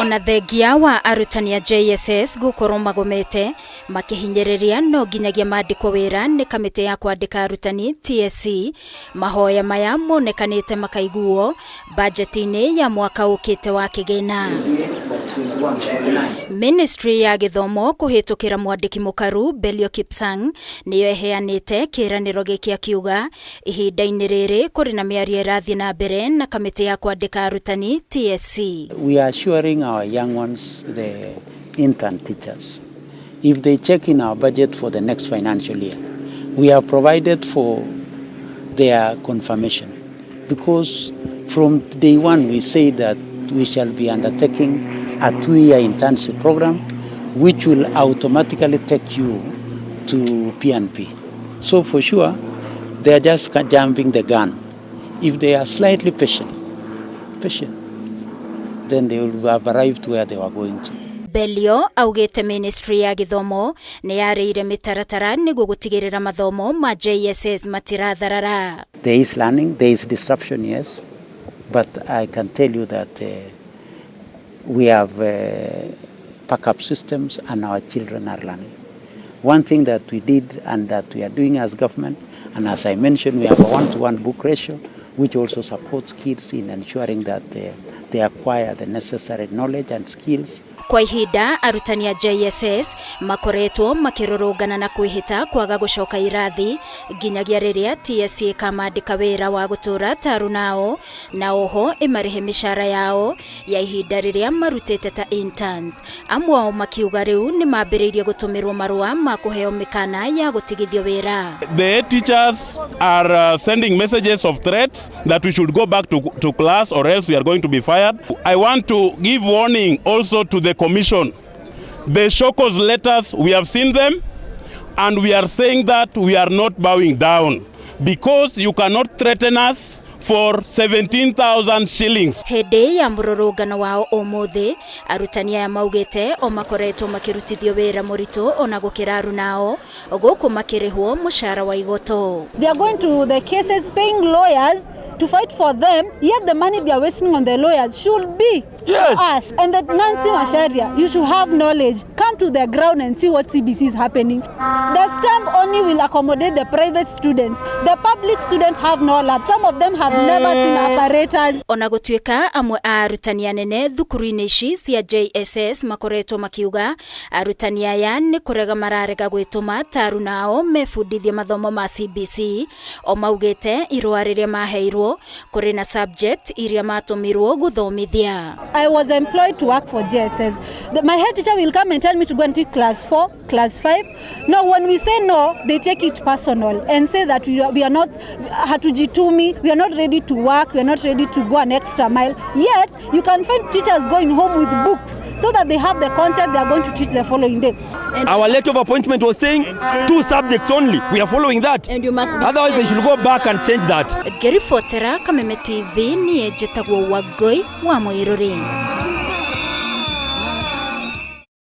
Ona thengia wa arutani a JSS gukorwo magomete makihinyĩrĩria no nginyagia mandĩkwo wĩra nĩ kamĩtĩ ya kwandĩka arutani TSC. Mahoya maya monekanĩte makaiguo bajeti-inĩ ya mwaka ũkĩte wa kĩgĩna. Ministry ya gĩthomo kũhĩtũkĩra mwandĩki mũkaru Belio Kipsang nĩyo ĩheanĩte kĩĩranĩro gĩkĩ, akiuga ihinda-inĩ rĩrĩ kũrĩ na mĩario ĩrathiĩ na mbere na kamĩtĩ ya kwandĩka arutani TSC. We are assuring our young ones, the intern teachers, if they check in our budget for the next financial year, we have provided for their confirmation. Because from day one we say that we shall be undertaking a 2-year internship program, which will automatically take you to PNP. So for sure, they are just jumping the gun. If they are slightly patient, then they will have arrived where they were going to. Belio augĩte ministry ya gĩthomo nĩ yarĩire mĩtaratara nĩguo gũtigĩrĩra mathomo ma JSS matiratharara. There is learning, there is disruption, yes, but I can tell you that we have backup systems and our children are learning. One thing that we did and that we are doing as government, and as I mentioned, we have a one-to-one book ratio, which also supports kids in ensuring that they acquire the necessary knowledge and skills. Kwa ihinda arutani a JSS makoretwo makĩrũrũngana na kwĩhĩta kwaga gũcoka irathi nginyagia rĩrĩa TSC ĩkamandĩka wĩra wa gũtũra ta arunao na oho ĩmarĩhe mĩcara yao ya ihinda rĩrĩa marutĩte ta interns. Amwe ao makiuga rĩu nĩ mambĩrĩirie gũtũmĩrwo marũa ma kũheo mĩkana ya gũtigithio wĩra. The teachers are sending messages of threats that we should go back to class or else we are going to be fired. I want to give warning also to the commission. The show cause letters, we have seen them, and we are saying that we are not bowing down because you cannot threaten us for 17,000 shillings. Hĩndĩ ya mũrũrũngano wao ũmũthĩ, arutani aya maugĩte o makoretwo makĩrutithio wĩra mũritũ ona gũkĩra arunao gũkũ makĩrĩhwo mũcara wa igoto. They are going to the cases, paying lawyers to fight for them, yet the money they are wasting on the lawyers should be us. And that Nancy Macharia, you should have knowledge. Come to the ground and see what CBC is happening. The stamp only will accommodate the private students. The public students have no lab. Some of them have never seen apparatus. Ona gũtuĩka amwe a arutani anene thukuru-inĩ ici cia JSS makoretwo makiuga arutani aya nĩ kũrega mararega gwĩtũma ta arunao mebundithie mathomo ma CBC, o maugĩte irũa rĩrĩa maheirwo kũrĩ na subject iria matũmirwo gũthomithia. I was employed to work for JSS. My head teacher will come and tell me to go and teach class 4, class 5. No, when we say no, they take it personal and say that we are not hatujitumi, we are not ready to work, we are not ready to go an extra mile. Yet, you can find teachers going home with books so that they have the content they are going to teach the following day. And our letter of appointment was saying 2 subjects only. We are following that. And you must be Otherwise, they should go back and change that. Ngĩribotera Kameme TV, niĩ njĩtagwo Wangũi wa Mũirũrĩ.